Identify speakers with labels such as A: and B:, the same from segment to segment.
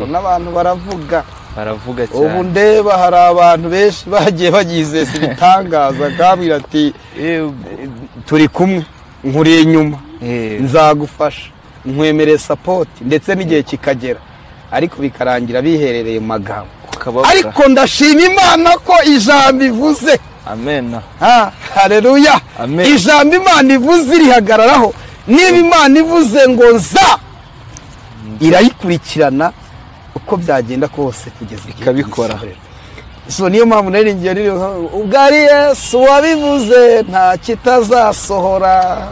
A: N'abantu baravuga
B: cyane.
A: Ubu ndeba hari abantu benshi bagiye bagizesa ibitangaza akambwira ati turi kumwe, nkuri inyuma, nzagufasha, nkwemereye support, ndetse n'igihe kikagera ariko bikarangira biherereye mu magambo. Ariko ndashima Imana ko ijambo ivuze.
B: Amen.
A: Haleluya. Ijambo Imana ivuze irihagararaho. Niba Imana ivuze ngo nza, irayikurikirana uko byagenda kose kugeza
B: ikabikora.
A: So niyo mpamvu nari ngiye ubwo ari Yesu wabivuze nta kitazasohora.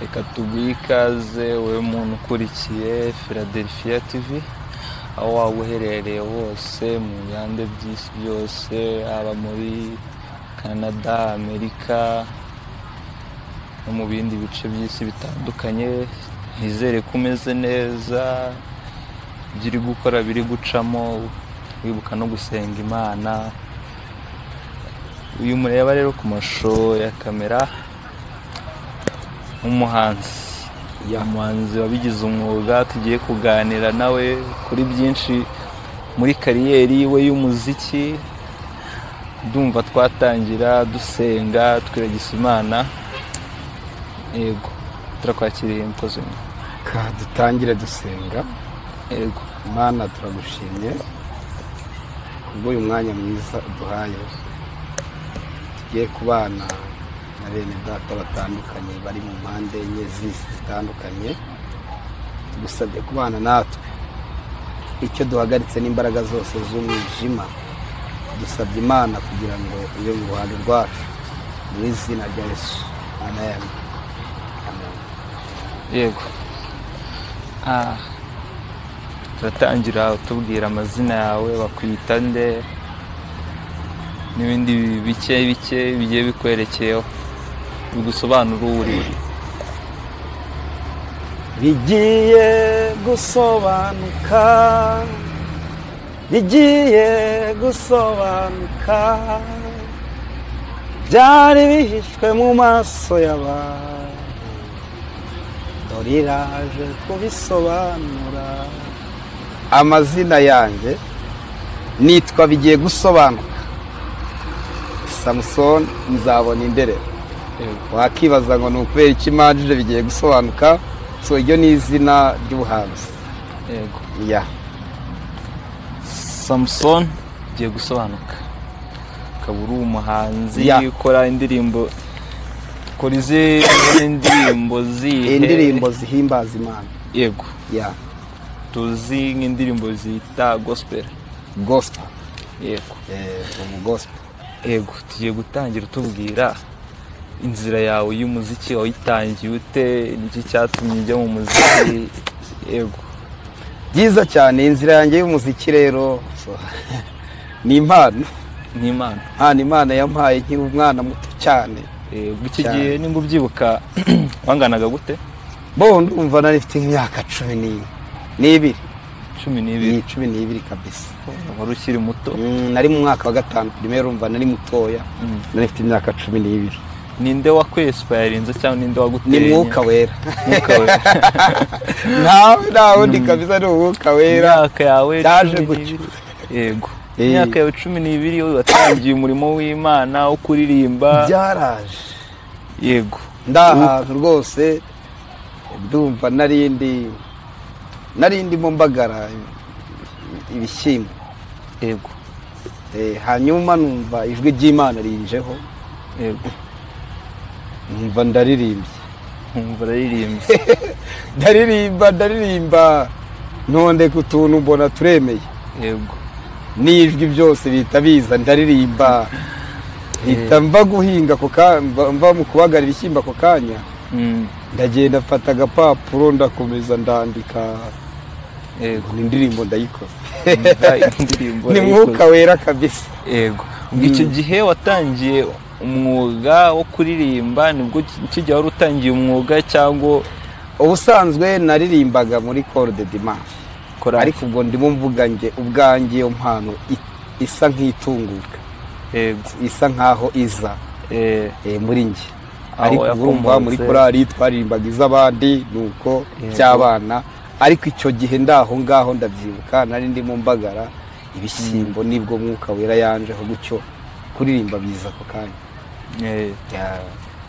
B: Reka tuguhe ikaze wowe muntu ukurikiye Philadelphia TV, aho waba uherereye hose mu bihande by'isi byose, haba muri Canada, Amerika no mu bindi bice by'isi bitandukanye. Nizere ko umeze neza, ibyo uri gukora biri gucamo, wibuka no gusenga Imana. Uyu mureba rero ku mashusho ya kamera umuhanzi wabigize umwuga, tugiye kuganira nawe kuri byinshi muri kariyeri we y'umuziki. Ndumva twatangira dusenga twiragisa Imana. Yego, turakwakiriye mukozi.
A: Ka dutangire dusenga.
B: Yego.
A: Imana turagushimye kubwo uyu mwanya mwiza uduhaye, tugiye kubana na bene data batandukanye bari mu mpande enye z'isi zitandukanye. Tugusabye kubana natwe, icyo duhagaritse n'imbaraga zose z'umwijima, dusabye Imana kugira ngo ibe mu ruhande rwacu, mu izina rya Yesu, amen.
B: Yego. Turatangira utubwira amazina yawe, bakwita nde, n'ibindi bike bike bigiye bikwerekeyeho bigusobanura uwo uri.
A: Bigiye gusobanuka, bigiye gusobanuka, byari bihishwe mu maso y'abantu, dore iraje kubisobanura. Amazina yanjye nitwa Bigiye Gusobanuka Samson Nzabona Inderera. Wakibaza ngo ni ukubera iki manjije Bigiye Gusobanuka? So iryo ni izina ry'ubuhanzi.
B: Yego.
A: Ya
B: Samson Bigiye Gusobanuka, ukaba uri umuhanzi ukora indirimbo, ukora izihe indirimbo zihe?
A: Indirimbo zihimbaza Imana.
B: Yego.
A: Ya
B: tuzi nk'indirimbo zita gospel.
A: Gospel.
B: Yego.
A: Gospel.
B: Yego, tugiye gutangira utubwira inzira yawe y'umuziki, wayitangiye ute, niki cyatumye ujya mu muziki? Yego.
A: Byiza cyane. Inzira yanjye y'umuziki rero ni impano.
B: Ni impano.
A: Impano Imana yampaye nkiri umwana muto cyane.
B: Yego, iki gihe nimba ubyibuka wanganaga gute?
A: Bo ndumva nari mfite imyaka 12.
B: 12.
A: 12 kabisa.
B: Wari ukiri muto?
A: Nari mu mwaka wa 5 primaire, urumva nari mutoya. Nari mfite imyaka 12.
B: Ninde wakwespayarinze cyangwa ninde waguteye?
A: Ni Mwuka Wera.
B: Mwuka Wera.
A: Nawe ndi kabisa ni Mwuka Wera.
B: Imyaka yawe
A: cyaje gutyo.
B: Yego. Imyaka yawe 12 watangiye umurimo w'Imana wo kuririmba.
A: Byaraje.
B: Yego.
A: Ndahantu rwose ndumva nari ndimo mbagara ibishyimbo.
B: Yego.
A: Hanyuma numva ijwi ry'Imana rinjeho.
B: Yego.
A: Numva ndaririmbye.
B: Numva uraririmbye.
A: Ndaririmba ntondeka utuntu mbona turemeye.
B: Yego.
A: N'ijwi byose bihita biza, ndaririmba. Mpita mva guhinga mva mu kubagara ibishyimbo ako kanya. Ndagenda mfata agapapuro ndakomeza ndandika.
B: Yego.
A: Indirimbo ndayikoze.
B: Indirimbo
A: ni Mwuka Wera kabisa.
B: Yego. Icyo gihe watangiye umwuga wo kuririmba, nibwo icyo gihe wari utangiye umwuga cyangwa?
A: Ubusanzwe naririmbaga muri Chorale de Dimanche. Ariko ubwo ndimo mvuga nge ubwanjye iyo mpano isa nk'itunguka.
B: Yego.
A: Isa nkaho iza muri njye. Ariko urumva muri korali twaririmbaga iz'abandi nuko by'abana, ariko icyo gihe ndaho ngaho ndabyibuka nari ndi mu mbagara ibishyimbo, nibwo Mwuka Wera yanjeho gutyo kuririmba biza ako kanya.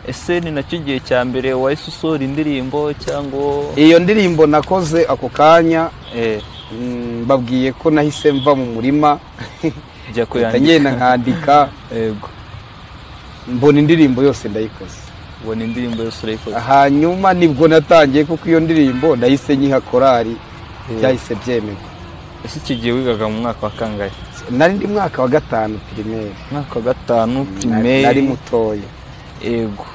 B: Ese ni nacyo gihe cya mbere wahise usohora indirimbo cyangwa?
A: Iyo ndirimbo nakoze ako kanya, mbabwiye ko nahise mva mu murima ngenda nkandika, mbona indirimbo yose ndayikoze.
B: Ubona indirimbo yose urayikoze.
A: Hanyuma nibwo natangiye, kuko iyo ndirimbo nahise nyiha korali, byahise byemerwa.
B: Ese icyo gihe wigaga mu mwaka wa kangahe?
A: Nari ndi mwaka wa 5 primaire.
B: Mwaka wa 5 primaire.
A: Nari mutoya.
B: Yego.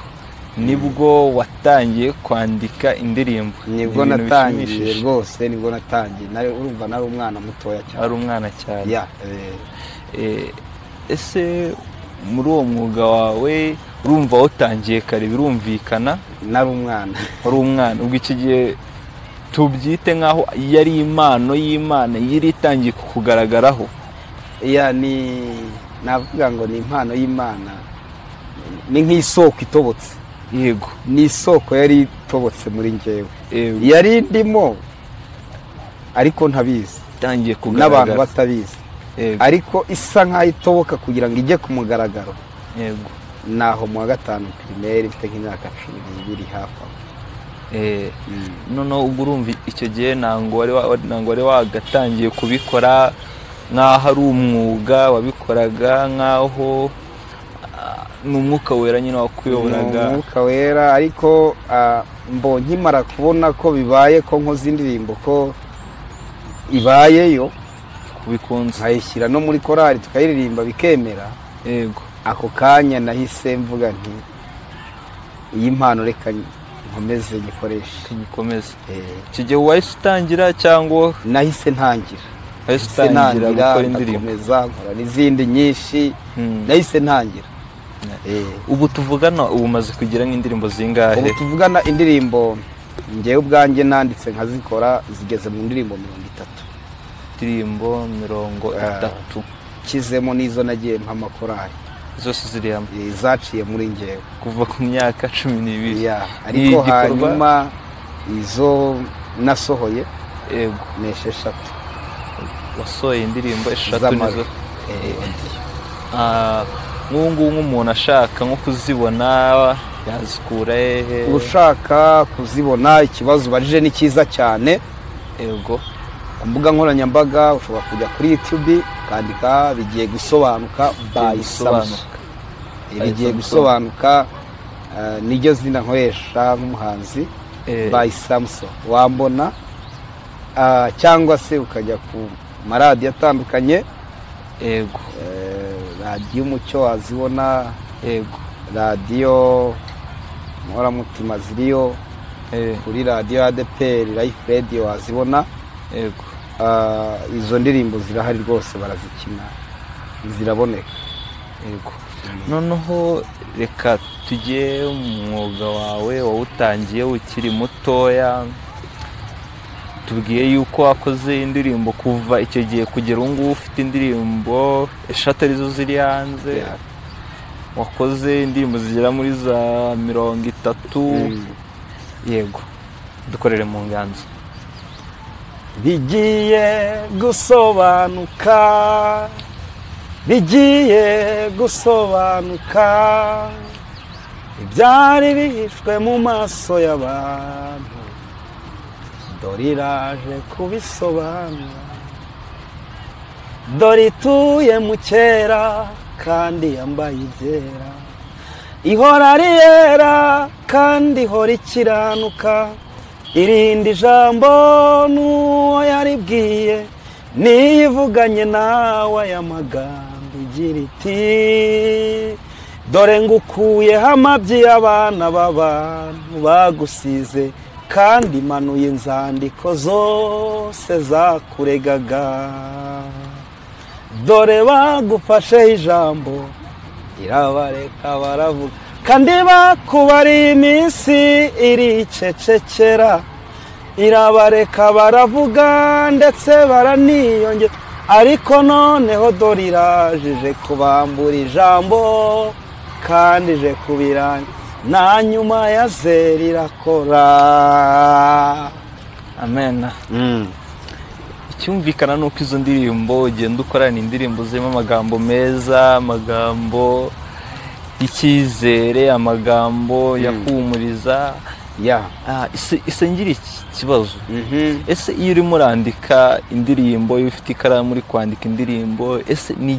B: Nibwo watangiye kwandika indirimbo?
A: Nibwo natangiye rwose, nibwo natangiye. Nari urumva nari umwana mutoya cyane.
B: Ari umwana cyane. Ese muri uwo mwuga wawe urumva watangiye kare, birumvikana?
A: Nari umwana.
B: Wari umwana. Ubwo icyo gihe tubyite nkaho yari impano y'Imana yari itangiye kukugaragaraho?
A: Ya, ni navuga ngo ni impano y'Imana, ni nk'isoko itobotse.
B: Yego,
A: ni isoko yari itobotse muri njyewe, yari ndimo ariko ntabizi,
B: itangiye kugaragara
A: n'abantu batabizi, ariko isa nkaho itoboka kugira ngo ijye ku mugaragaro.
B: Yego,
A: naho mu wa 5 primaire mfite nk'imyaka 12 hafi aho.
B: Noneho ubwo urumva icyo gihe ntabwo wari wagatangiye kubikora nk'aho ari umwuga, wabikoraga nk'aho ni Umwuka Wera nyine wakuyoboraga?
A: Umwuka Wera, ariko mbo nkimara kubona ko bibaye, ko nkoze indirimbo ko ibayeyo
B: bikunze,
A: nkayishyira no muri korali tukayiririmba bikemera.
B: Yego,
A: ako kanya nahise mvuga nti iyi mpano reka nkomeze nyikoreshe.
B: Nyikomeze. Icyo gihe wahise utangira cyangwa?
A: Nahise ntangira.
B: Wahise utangira gukora indirimbo?
A: Ndakomeza nkora n'izindi nyinshi, nahise ntangira.
B: Ubu tuvugana ubu umaze kugira nk'indirimbo zingahe?
A: Ubu tuvugana indirimbo njyewe ubwanjye nanditse nkazikora zigeze mu ndirimbo 30.
B: Indirimbo 30.
A: Kizemo n'izo nagiye mpa amakorali.
B: Zose ziri hamwe?
A: Zaciye muri njyewe
B: kuva ku myaka 12.
A: Ariko hanyuma izo nasohoye
B: yego
A: ni 6.
B: Wasohoye indirimbo 6 nizo? Nk'ubu nk'umuntu ashaka nko kuzibona yazikura hehe?
A: Ushaka kuzibona, ikibazo ubajije ni cyiza cyane.
B: Yego,
A: ku mbuga nkoranyambaga ushobora kujya kuri YouTube ukandika Bigiye Gusobanuka by Samson. Bigiye Gusobanuka niryo zina nkoresha nk'umuhanzi, by Samson wambona, cyangwa se ukajya ku maradiyo atandukanye.
B: Yego,
A: radiyo Umucyo wazibona.
B: Yego,
A: radiyo Nkoramutima ziriyo, kuri radiyo ADPR Life Radio wazibona.
B: Yego,
A: izo ndirimbo zirahari rwose, barazikina ziraboneka.
B: Yego, noneho reka tujye mu mwuga wawe wawutangiye ukiri mutoya. Tubwiye yuko wakoze indirimbo kuva icyo gihe kugera ubu ngubu ufite indirimbo 6 arizo ziri hanze. Wakoze indirimbo zigera muri za 30. Yego, dukorere mu nganzo.
A: Bigiye gusobanuka, bigiye gusobanuka, ibyari bihishwe mu maso y'abantu, dore iraje kubisobanura. Dore ituye mu cyera kandi yambaye ibyera, ihora ari yera kandi ihora ikiranuka, irindi jambo n'uwo yaribwiye, niyivuganye nawe aya magambo igira iti dore ngukuyeho amabyi y'abana b'abantu bagusize, kandi manuye inzandiko zose zakuregaga. Dore bagufashe ijambo irabareka baravuga, kandi bakubariye iminsi iricecekera, irabareka baravuga ndetse baraniyongera, ariko noneho dore irajije kubambura ijambo kandi ije kubiranga. Na nyuma ya zeri irakora.
B: Amen. Icyumvikana ni uko izo ndirimbo ugenda ukorana indirimbo zirimo amagambo meza, amagambo y'icyizere, amagambo yakuhumuriza. Ese ngira iki kibazo, ese iyo urimo urandika indirimbo, iyo ufite ikaramu uri kwandika indirimbo, ese ni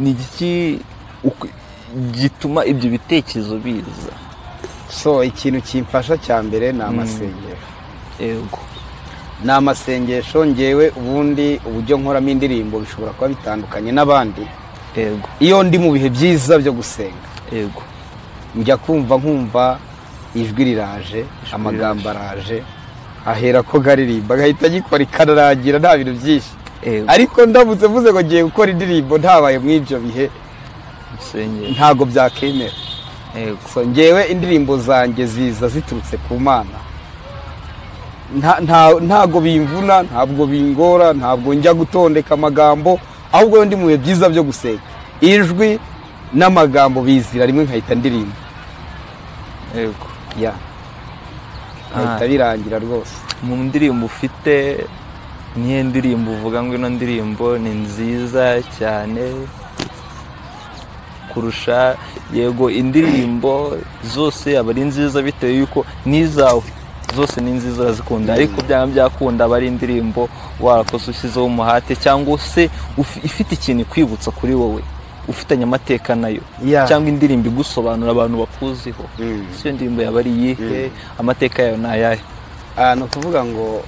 B: igiki gituma ibyo bitekerezo biza?
A: So ikintu kimfasha cya mbere ni amasengesho.
B: Yego,
A: ni amasengesho. Ngewe ubundi uburyo nkoramo indirimbo bishobora kuba bitandukanye n'abandi.
B: Yego,
A: iyo ndi mu bihe byiza byo gusenga,
B: yego,
A: njya kumva nkumva ijwi riraje, amagambo araje, ahera ko garirimba agahita agikora ikararangira, nta bintu byinshi. Ariko ndamutse mvuze ngo ngiye gukora indirimbo ntabaye muri ibyo bihe, ntago byakemera. So ngewe indirimbo zanjye ziza ziturutse ku Mana. Ntago bimvuna, ntabwo bingora, ntabwo njya gutondeka amagambo, ahubwo ndi mu bihe byiza byo gusenga, ijwi n'amagambo bizira rimwe nkahita ndirimba.
B: Yego,
A: ya nkahita birangira rwose.
B: Mu ndirimbo ufite, niyo ndirimbo uvuga ngo ino ndirimbo ni nziza cyane kurusha? Yego, indirimbo zose aba ari nziza bitewe yuko n'izawe zose ni nziza urazikunda, ariko byaba byakunda aba ari indirimbo warakoze ushyizeho umuhate, cyangwa se ifite ikintu ikwibutsa kuri wowe, ufitanye amateka nayo, cyangwa indirimbo igusobanura abantu bakuziho. Ese iyo ndirimbo yaba ari iyihe? Amateka yayo ni ayahe?
A: Ni ukuvuga ngo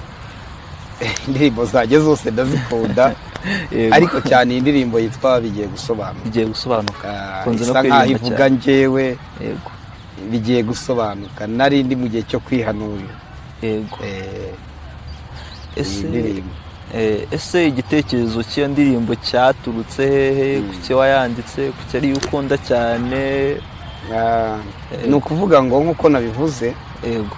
A: indirimbo zanjye zose ndazikunda, ariko cyane indirimbo yitwa Bigiye Gusobanuka.
B: Bigiye Gusobanuka
A: isa nkaho ivuga njyewe.
B: Yego,
A: bigiye gusobanuka, nari ndi mu gihe cyo kwihanura.
B: Yego. Ese igitekerezo cy'iyo ndirimbo cyaturutse hehe? Kuki wayanditse? Kuki ariyo ukunda cyane?
A: Ni ukuvuga ngo nk'uko nabivuze,
B: yego,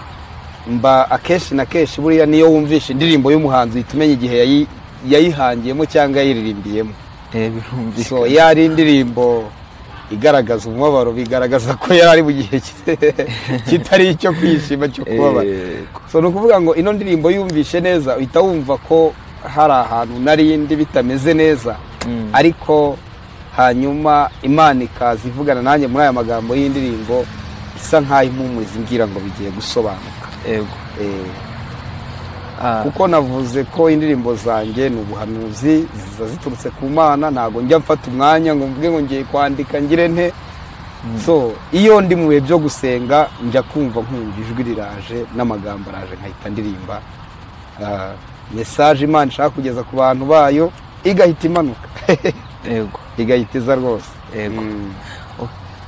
A: mba akenshi na kenshi buriya niyo wumvisha indirimbo y'umuhanzi uhita umenya igihe yayihangiyemo cyangwa yayiririmbiyemo. So yari indirimbo igaragaza umubabaro, bigaragaza ko yari mu gihe kitari icyo kwishima, cyo kubabara. So ni ukuvuga ngo ino ndirimbo yumvishe neza uhita wumva ko hari ahantu narindi bitameze neza, ariko hanyuma Imana ikaza ivugana nanjye muri aya magambo y'indirimbo, isa nkaho impumuriza imbwira ngo bigiye gusobanuka.
B: Yego.
A: Kuko navuze ko indirimbo zanjye ni ubuhanuzi, ziza ziturutse ku Mana, ntago njya mfata umwanya ngo mvuge ngo ngiye kwandika ngire nte. So iyo ndi mu bihe byo gusenga njya kumva nkumva ijwi riraje n'amagambo araje, nkahita ndirimba message Imana ishaka kugeza ku bantu bayo, igahita imanuka.
B: Yego,
A: igahita iza rwose.
B: Yego.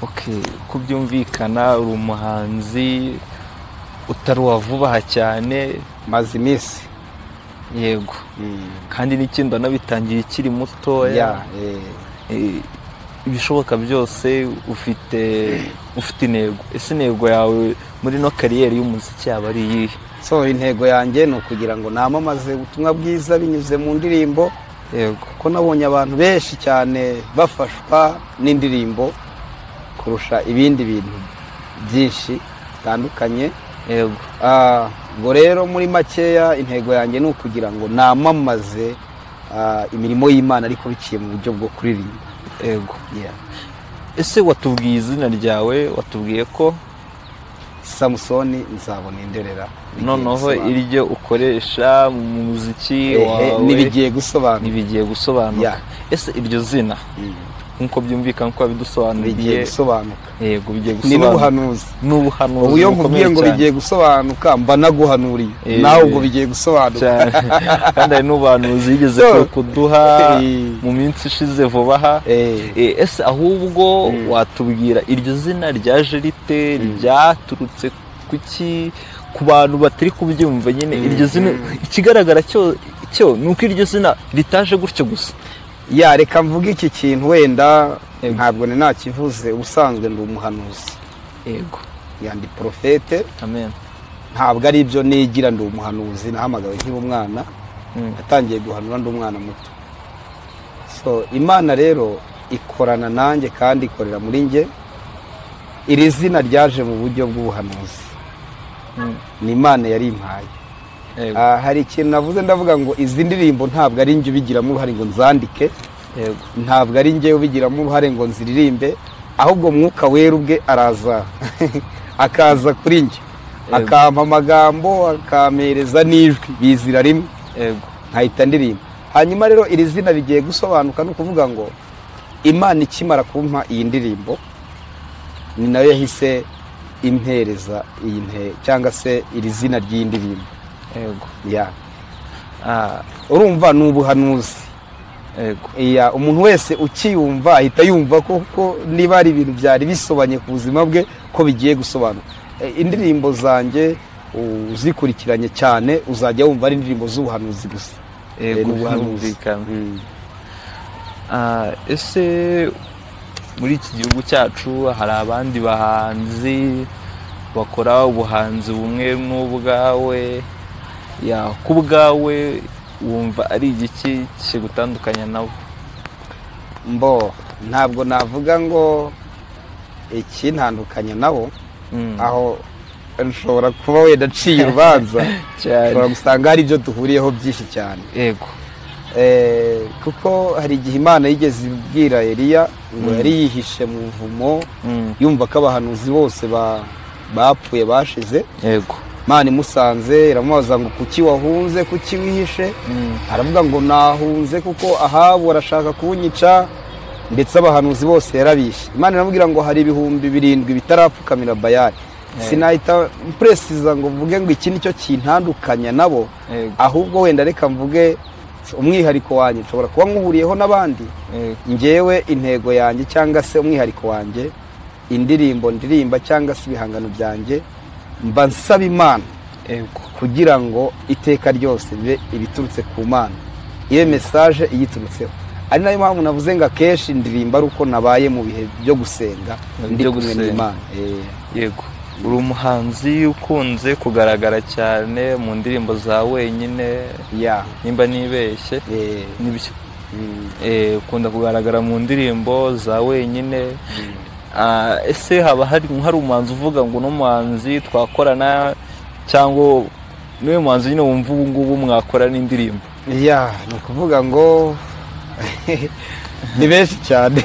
B: Okay, kubyumvikana uri umuhanzi utari uwa vuba cyane,
A: maze iminsi.
B: Yego. Kandi n'ikindi wanabitangiye ukiri mutoya. Ibishoboka byose ufite intego. Ese intego yawe muri no kariyeri y'umuziki yaba ari iyihe?
A: So intego yanjye ni ukugira ngo namamaze ubutumwa bwiza binyuze mu ndirimbo.
B: Yego.
A: Kuko nabonye abantu benshi cyane bafashwa n'indirimbo kurusha ibindi bintu byinshi bitandukanye.
B: Yego.
A: Ubwo rero muri makeya intego yanjye ni ukugira ngo namamaze imirimo y'Imana, ariko biciye mu buryo bwo kuririmba.
B: Yego. Ese watubwiye izina ryawe, watubwiye ko
A: Samusoni Nzabona Inderera.
B: Noneho iryo ukoresha mu muziki wawe
A: nibigiye gusobanuka.
B: Nibigiye gusobanuka. Ese iryo zina nkuko byumvikana ko bidusobanuriye,
A: bigiye gusobanuka.
B: Yego, bigiye gusobanuka.
A: Ni n'ubuhanuzi.
B: N'ubuhanuzi.
A: Ubu iyo nkubwiye ngo bigiye gusobanuka mba naguhanuriye, nawe ubwo bigiye gusobanuka.
B: Kandi hari n'ubuhanuzi yigeze kuduha mu minsi ishize vuba aha. Ese ahubwo watubwira iryo zina ryaje rite, ryaturutse kuki ku bantu batari kubyumva nyine iryo zina? Ikigaragara cyo ni uko iryo zina ritaje gutyo gusa.
A: Ya, reka mvuge iki kintu wenda ntabwo ni nakivuze. Ubusanzwe ndi umuhanuzi.
B: Yego.
A: Ya, ndi profete.
B: Amen.
A: Ntabwo ari ibyo nigira, ndi umuhanuzi, nahamagawe nkiri umwana, natangiye guhanura ndi umwana muto. So Imana rero ikorana nanjye kandi ikorera muri njye, Iri zina ryaje mu buryo bw'ubuhanuzi. Ni Imana yari impaye. Hari ikintu navuze ndavuga ngo izi ndirimbo ntabwo ari njye ubigiramo uruhare ngo nzandike. Ntabwo ari njye ubigiramo uruhare ngo nziririmbe, ahubwo Mwuka Wera ubwe araza akaza kuri njye, akampa amagambo, akampereza n'ijwi, bizira rimwe, nkahita ndirimba. Hanyuma rero iri zina bigiye gusobanuka, ni ukuvuga ngo Imana ikimara kumpa iyi ndirimbo ni nayo yahise impereza iyi cyangwa se iri zina ry'iyi ndirimbo. Ya. Urumva ni ubuhanuzi. Ya, umuntu wese ukiyumva ahita yumva ko niba ari ibintu byari bisobanye ku buzima bwe ko bigiye gusobanuka. Indirimbo zanjye uzikurikiranye cyane uzajya wumva ari indirimbo z'ubuhanuzi gusa. N'ubuhanuzi.
B: Ese muri iki gihugu cyacu hari abandi bahanzi bakora ubuhanzi bumwe n'ubwawe? Ya, ku bwawe wumva ari igiki kigutandukanya nabo?
A: Mbo ntabwo navuga ngo ikintandukanya nabo, aho nshobora kuba wenda aciye urubanza, nshobora gusanga hari ibyo duhuriyeho byinshi cyane.
B: Yego.
A: Kuko hari igihe Imana yigeze ibwira Eliya ngo yari yihishe mu buvumo, yumva ko abahanuzi bose bapfuye bashize.
B: Yego.
A: Imana imusanze iramubaza ngo kuki wahunze, kuki wihishe? Aravuga ngo nahunze kuko Ahabu arashaka kunyica, ndetse abahanuzi bose yarabishe. Imana iramubwira ngo hari 7,000 bitarapfukamira Bayali. Sinahita mpresiza ngo mvuge ngo iki nicyo kintandukanya nabo, ahubwo wenda reka mvuge umwihariko wanjye nshobora kuba nkuhuriyeho n'abandi. Njyewe intego yanjye cyangwa se umwihariko wanjye, indirimbo ndirimba cyangwa se ibihangano byanjye, mba nsaba Imana kugira ngo iteka ryose bibe ibiturutse ku Mana, iyo message iyiturutseho. Ari nayo mpamvu navuze ngo akenshi ndirimba ari uko nabaye mu bihe byo gusenga, ndi kumwe n'Imana.
B: Yego. Uri umuhanzi ukunze kugaragara cyane mu ndirimbo za wenyine, nimba nibeshye, nibyo. Ukunda kugaragara mu ndirimbo za wenyine. Ese haba hari umuhanzi uvuga ngo uno muhanzi twakorana, cyangwa niwe muhanzi nyine wumva ubu ngubu mwakora n'indirimbo?
A: Ya, ni ukuvuga ngo ni benshi cyane.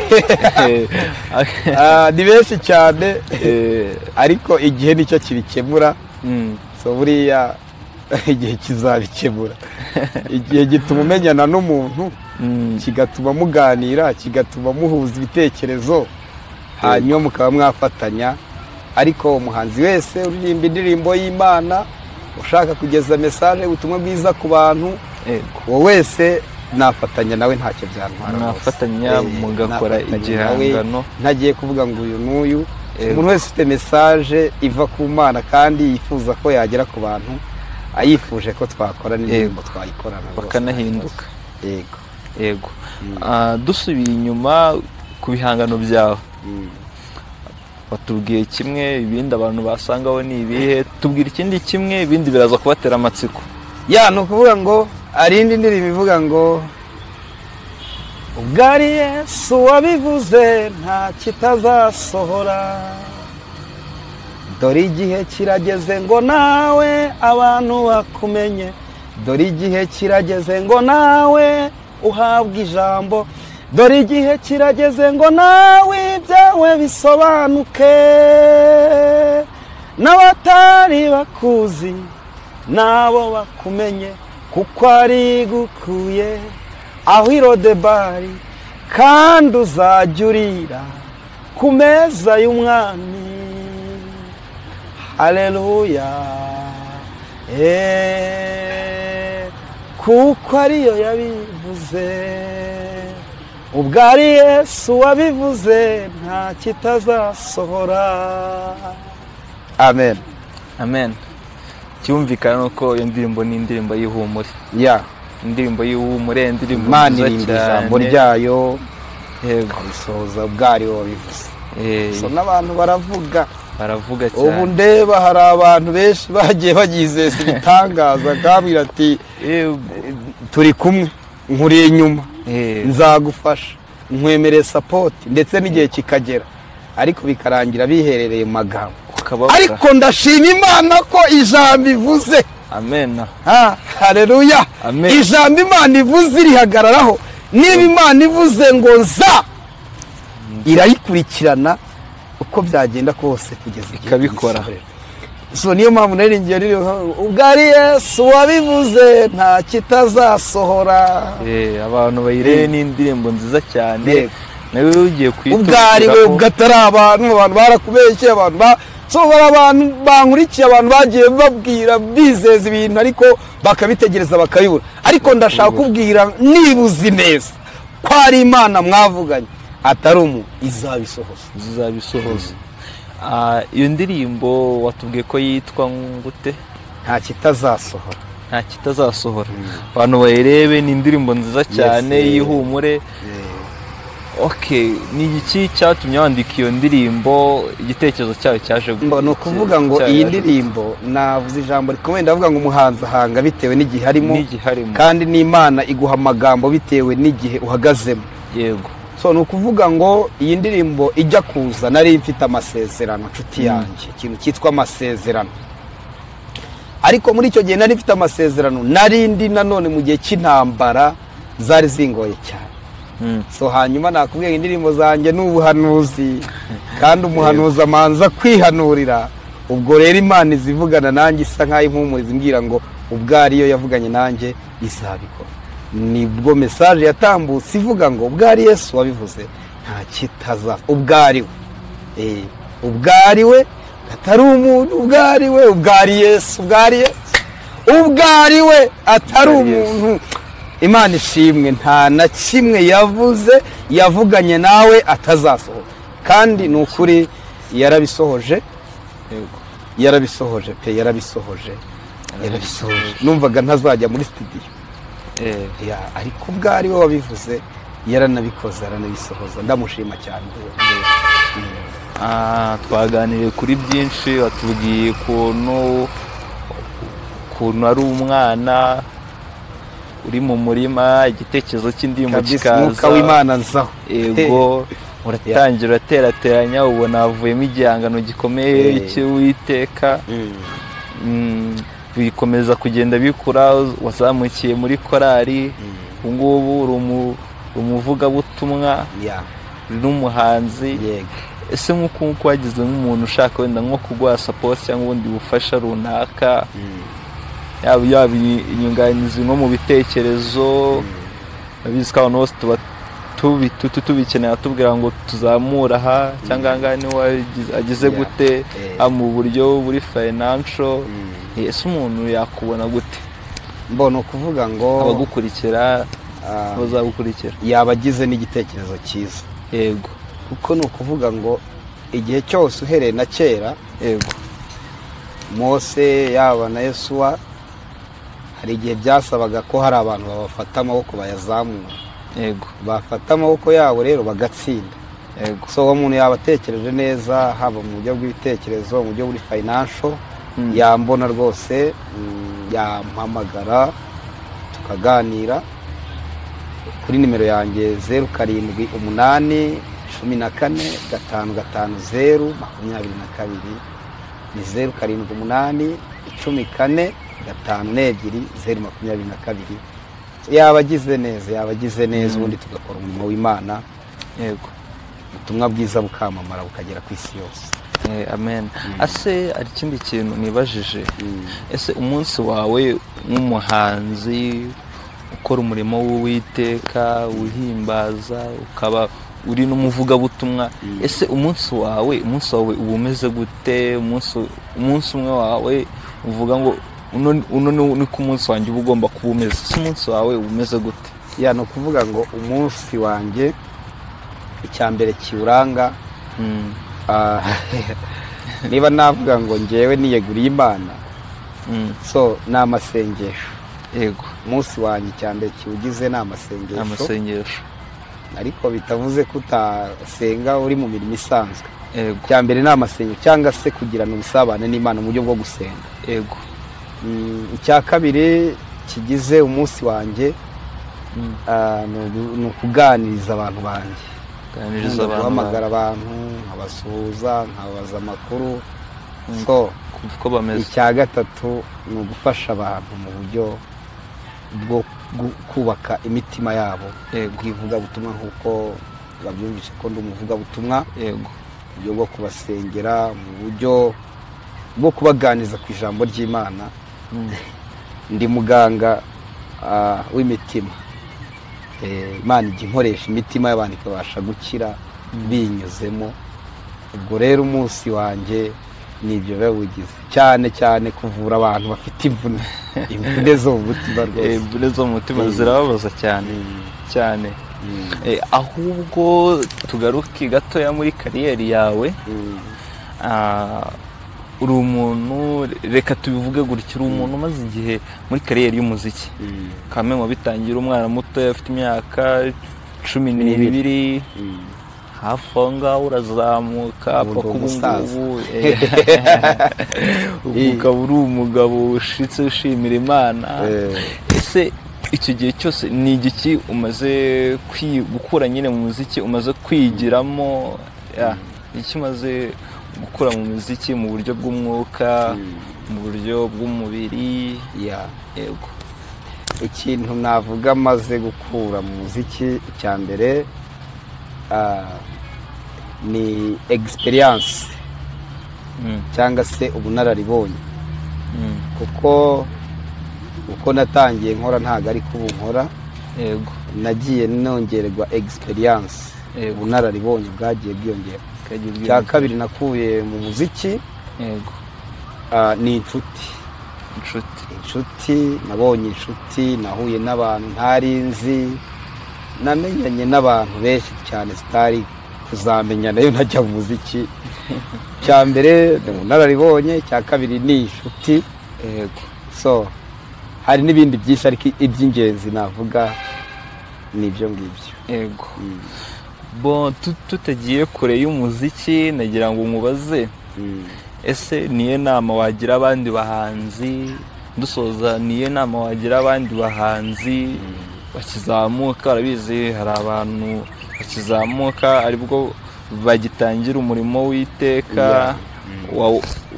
A: Ni benshi cyane, ariko igihe nicyo kibikemura. So buriya igihe kizabikemura. Igihe gituma umenyana n'umuntu, kigatuma muganira, kigatuma muhuza ibitekerezo, hanyuma mukaba mwafatanya. Ariko umuhanzi wese uririmba indirimbo y'Imana, ushaka kugeza message, ubutumwa bwiza ku bantu, uwo wese nafatanya nawe ntacyo byantwara.
B: Nafatanya mugakora igihangano,
A: ntagiye kuvuga ngo uyu n'uyu. Umuntu wese ufite message iva ku Mana kandi yifuza ko yagera ku bantu, ayifuje ko twakora n'indirimbo twayikorana
B: bakanahinduka.
A: Yego.
B: Yego. Dusubiye inyuma ku bihangano byawe, watubwiye kimwe, ibindi abantu basangaho ni ibihe? Tubwira ikindi kimwe, ibindi biraza kubatera amatsiko.
A: Ya, ni ukuvuga ngo ari indi ndirimbo ivuga ngo ubwo ari Yesu wabivuze nta kitazasohora, dore igihe kirageze ngo nawe abantu bakumenye, dore igihe kirageze ngo nawe uhabwe ijambo, dore igihe kirageze ngo nawe ibyawe bisobanuke, n'abatari bakuzi nabo bakumenye, kuko ari gukuye aho irodebari, kandi uzajya urira ku meza y'umwami. Haleluya. Kuko ariyo yabivuze, ubwo ari Yesu wabivuze nta kitazasohora. Amen.
B: Amen. Cyumvikana nuko iyo ndirimbo ni indirimbo y'ihumure.
A: Ya,
B: indirimbo y'ihumure, indirimbo
A: nziza cyane. Ijambo ryayo yego risohoza ubwo ari wabivuze. So n'abantu baravuga
B: cyane.
A: Ubu ndeba hari abantu benshi bagiye bagizesa ibitangaza, akabwira ati turi kumwe, nkuri inyuma, nzagufasha, nkwemereye support, ndetse n'igihe kikagera. Ariko bikarangira biherereye mu magambo. Ariko ndashima Imana ko ijambo ivuze.
B: Amen.
A: Haleluya. Ijambo Imana ivuze irihagararaho. Niba Imana ivuze ngo nza, irayikurikirana uko byagenda kose kugeza
B: ikabikora.
A: So niyo mpamvu nari ngiye ubwo ari Yesu wabivuze nta kitazasohora.
B: Abantu bayirebe ni indirimbo nziza cyane. Nawe ugiye
A: kwitura ubwo ari we ubwo atari abantu barakubeshye, abantu abantu bankurikiye, abantu bagiye babwira bizeza ibintu ariko bakabitegereza bakabibura. Ariko ndashaka kubwira nibuzi neza ko ari Imana mwavuganye atari umuntu, izabisohoza.
B: Izabisohoza. Iyo ndirimbo watubwiye ko yitwa ngute?
A: Nta kitazasohora.
B: Nta kitazasohora. Abantu bayirebe ni indirimbo nziza cyane y'ihumure. Okay, ni iki cyatumye wandika iyo ndirimbo, igitekerezo cyayo cyaje gute?
A: Ni ukuvuga ngo iyi ndirimbo navuze ijambo rikomeye, ndavuga ngo umuhanzi ahanga bitewe n'igihe harimo, kandi n'Imana iguha amagambo bitewe n'igihe uhagazemo.
B: Yego.
A: So ni ukuvuga ngo iyi ndirimbo ijya kuza nari mfite amasezerano, nshuti yanjye, ikintu cyitwa amasezerano. Ariko muri icyo gihe nari mfite amasezerano, nari ndi nanone mu gihe cy'intambara zari zingoye cyane. So hanyuma nakubwiye indirimbo zanjye n'ubuhanuzi, kandi umuhanuzi amanza kwihanurira. Ubwo rero Imana izivugana nanjye isa nkaho impumuriza imbwira ngo ubwo ariyo yavuganye nanjye izabikora. Nibwo message yatambutse ivuga ngo ubwo ari Yesu wabivuze nta kitaza, ubwo ari we, ubwo ari we atari umuntu, ubwo ari we, ubwo ari Yesu, ubwo ari Yesu, ubwo ari we atari umuntu. Imana ishimwe, nta na kimwe yavuze yavuganye nawe atazasohora, kandi ni ukuri yarabisohoje. Yarabisohoje pe, yarabisohoje, yarabisohoje. Numvaga ntazajya muri studio, ariko ubwo ari we wabivuze yaranabikoze, aranabisohoza. Ndamushima cyane.
B: Twaganiriye kuri byinshi, watubwiye ukuntu ari umwana uri mu murima, igitekerezo cy'indirimbo kikaza,
A: Umwuka w'Imana nzaho.
B: Yego, uratangira uraterateranya, ubona havuyemo igihangano gikomeye cy'Uwiteka. Bikomeza kugenda bikura, wazamukiye muri korali, ubu ngubu uri umuvugabutumwa, uri n'umuhanzi. Ese nk'uko wagize nk'umuntu ushaka wenda nko kuguha support cyangwa ubundi bufasha runaka, yaba inyunganizi nko mu bitekerezo, abizi ko abantu bose tuba tubikenera, tubwira ngo tuzamura aha cyangwa aha ngaha niwe agize gute mu buryo buri financial. Ese umuntu yakubona gute?
A: Mbona ukuvuga ngo
B: abagukurikira bazagukurikira
A: yaba agize n'igitekerezo cyiza.
B: Yego.
A: Kuko ni ukuvuga ngo igihe cyose uhereye na kera,
B: yego,
A: Mose yaba na Yesuwa, hari igihe byasabaga ko hari abantu babafata amaboko bayazamura.
B: Yego.
A: Bafata amaboko yabo rero bagatsinda.
B: Yego.
A: So uwo muntu yaba atekereje neza, haba mu buryo bw'ibitekerezo, mu buryo buri financial, yambona rwose, yampamagara tukaganira kuri nimero yanjye 0 7 8 14 5 5 0 22. Ni 0 7 8 14 5 2 0 22. Yaba agize neza, yaba agize neza, ubundi tugakora umurimo w'Imana.
B: Yego.
A: Ubutumwa bwiza bukamamara bukagera ku isi yose.
B: Amen. Ase ari ikindi kintu nibajije. Ese umunsi wawe nk'umuhanzi ukora umurimo w'Uwiteka, uhimbaza, ukaba uri n'umuvugabutumwa, ese umunsi wawe uba umeze gute? Umunsi umwe wawe uvuga ngo uno ni ku munsi wanjye uba ugomba kuba umeze. Ese umunsi wawe uba umeze gute?
A: Ya, ni ukuvuga ngo umunsi wanjye icya mbere kiwuranga, niba navuga ngo ngewe niyeguriye Imana, so ni amasengesho.
B: Yego.
A: Umunsi wanjye icya mbere kiwugize ni amasengesho.
B: Amasengesho.
A: Ariko bitavuze ko utasenga uri mu mirimo isanzwe.
B: Yego.
A: Icya mbere ni amasengesho cyangwa se kugirana ubusabane n'Imana mu buryo bwo gusenga.
B: Yego.
A: Icya kabiri kigize umunsi wanjye ni ukuganiriza abantu banjye. Guhamagara abantu, Nkabasuhuza, nkabaza amakuru. So
B: uko bameze.
A: Icya gatatu ni ugufasha abantu mu buryo bwo kubaka imitima yabo bw'ivugabutumwa, nk'uko babyumvise ko ndi umuvugabutumwa. Uburyo bwo kubasengera, mu buryo bwo kubaganiriza ku ijambo ry'Imana. Ndi muganga w'imitima. Imana ijya inkoresha imitima y'abantu ikabasha gukira binyuzemo. Ubwo rero umunsi wanjye nibyo biba bigize, cyane cyane kuvura abantu bafite imvune, imvune zo mu mutima rwose.
B: Imvune zo mu mutima zirababaza cyane cyane. Ahubwo tugaruke gatoya muri kariyeri yawe. Uri umuntu, reka tubivuge gutya, uri umuntu umaze igihe muri kariyeri y'umuziki. Kamwe wabitangira umwana muto afite imyaka 12, hafi aho ngaho urazamuka paka ubu ngubu ukaba uri umugabo ushitse ushimira Imana. Ese icyo gihe cyose ni igiki umaze gukura nyine mu muziki, umaze kwigiramo, iki umaze gukura mu muziki mu buryo bw'umwuka, mu buryo bw'umubiri? Yego.
A: Ikintu navuga maze gukura mu muziki icya mbere ni experience cyangwa se ubunararibonye, kuko uko natangiye nkora ntago ari ko ubu nkora. Nagiye nongererwa experience, ubunararibonye bwagiye bwiyongera. Icya kabiri nakuye mu muziki ni inshuti. Inshuti, nabonye inshuti, nahuye n'abantu ntari nzi, namenyanye n'abantu benshi cyane zitari kuzamenya nayo ntajya mu muziki. Icya mbere ni ubunararibonye, icya kabiri ni inshuti. So hari n'ibindi byinshi ariko iby'ingenzi navuga ni ibyo ngibyo.
B: Yego. Bon, tutagiye kure y'umuziki, nagira ngo nkubaze, ese niyo nama wagira abandi bahanzi, dusoza, niyo nama wagira abandi bahanzi bakizamuka? Urabizi hari abantu bakizamuka aribwo bagitangira umurimo w'iteka,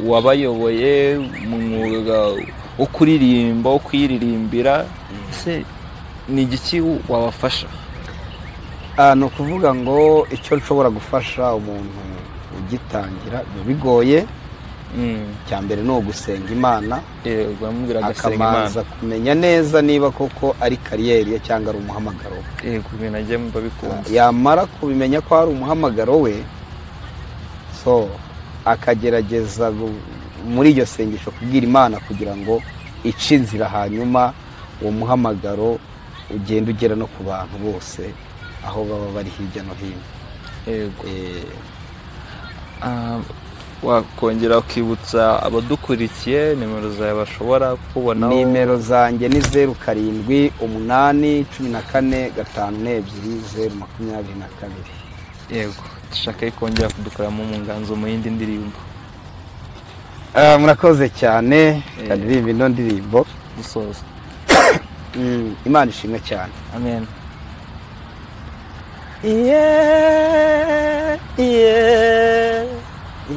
B: wabayoboye mu mwuga wo kuririmba, wo kwiririmbira, ese ni igiki wabafasha?
A: Ni ukuvuga ngo icyo nshobora gufasha umuntu ugitangira bigoye, icya mbere ni ugusenga Imana, akamanza kumenya neza niba koko ari kariyeri ye cyangwa ari umuhamagaro we. Yamara kubimenya ko ari umuhamagaro we, so akagerageza muri iryo sengesho kubwira Imana kugira ngo ice inzira, hanyuma uwo muhamagaro ugenda ugera no ku bantu bose aho baba bari hirya no hino.
B: Wakongera ukibutsa abadukurikiye nimero zawe bashobora kubonaho?
A: Nimero zanjye ni 0 7 8 14 5 2 0 22.
B: Yego, dushaka kongera kudukoramo mu nganzo mu yindi ndirimbo.
A: Murakoze cyane, kadirimba ino ndirimbo
B: dusoza.
A: Imana ishimwe cyane.
B: Amen.
A: Yeah, yeah,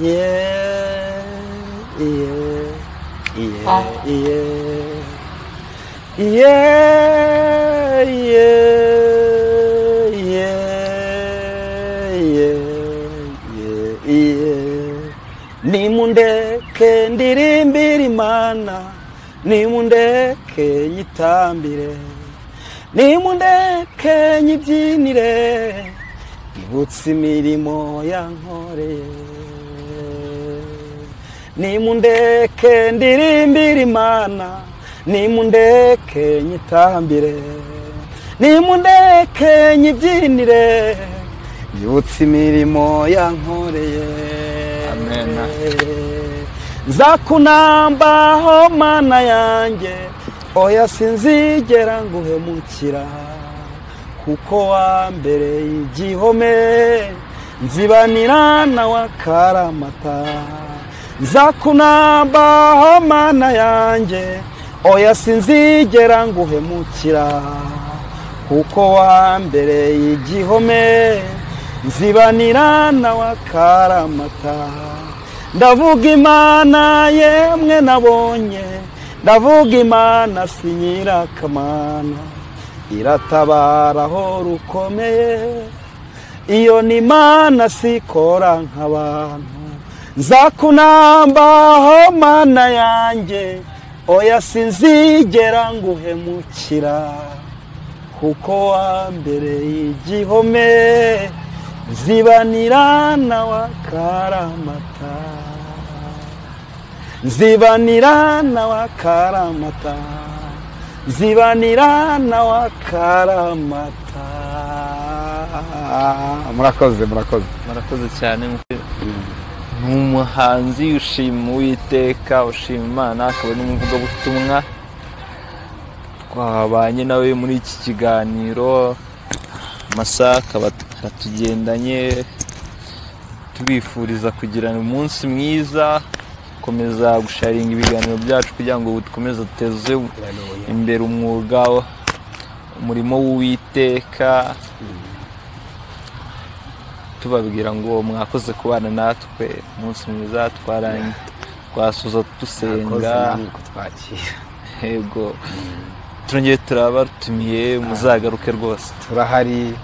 A: yeah, yeah, yeah, yeah, yeah, yeah, yeah, yeah. Nimundeke ndirimbire Imana, nimundeke nyitambire, nimundeke nyibyinire, ibutse imirimo yankoreye. Nimundeke ndirimbire Imana, nimundeke nyitambire, nimundeke nyibyinire, ibutse imirimo yankoreye.
B: Amen.
A: Nzakunambaho Mana yanjye, oya sinzigera nguhemukira, kuko wambereye igihome, nzibanira nawe akaramata. Nzakunambaho Mana yanjye, oya sinzigera nguhemukira, kuko wambereye igihome, Nzibanira nawe akaramata. Ndavuga Imana yemwe nabonye, ndavuga Imana si nyirakamana, iratabara aho rukomeye, iyo ni Imana sikora nk'abantu. Nzakunambaho Mana yanjye, oya sinzigera nguhemukira, kuko wambereye igihome, nzibanira nawe akaramata. Nzibanira nawe akaramata. Nzibanira nawe akaramata. Murakoze, murakoze.
B: Murakoze cyane. Ni umuhanzi ushima Uwiteka, ushima Imana, akaba n'umuvugabutumwa. Twabanye nawe muri iki kiganiro, amasaha akaba aratugendanye, tubifuriza kugirana umunsi mwiza, komeza gusharinga ibiganiro byacu kugira ngo dukomeze duteze imbere umwuga, umurimo w'Uwiteka. Tubabwira ngo mwakoze kubana natwe, umunsi mwiza. Twasoza dusenga. Yego, turongeye turabatumiye, muzagaruke rwose.
A: Turahari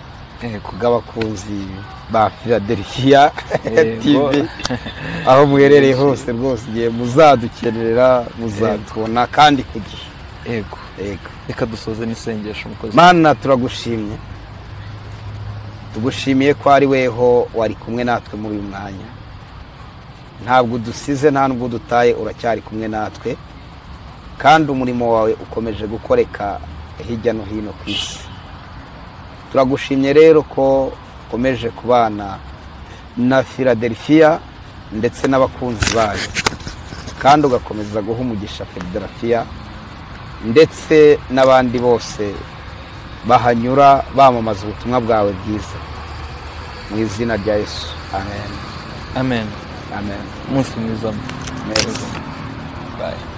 A: kubw'abakunzi ba Philadelphia TV, aho muherereye hose rwose, igihe muzadukenerera muzatubona kandi ku gihe.
B: Yego, yego. Reka dusoze n'isengesho mukozi.
A: Mana, turagushimye, tugushimiye ko ari weho wari kumwe natwe muri uyu mwanya. Ntabwo udusize, nta nubwo udutaye, uracyari kumwe natwe, kandi umurimo wawe ukomeje gukoreka hirya no hino ku isi. Turagushimye rero ko ukomeje kubana na Philadelphia ndetse n'abakunzi bayo, kandi ugakomeza guha umugisha Philadelphia ndetse n'abandi bose bahanyura bamamaza ubutumwa bwawe bwiza. Mu izina rya Yesu, amen.
B: Amen.
A: Amen.
B: Umunsi mwiza.
A: Merci.
B: Bye.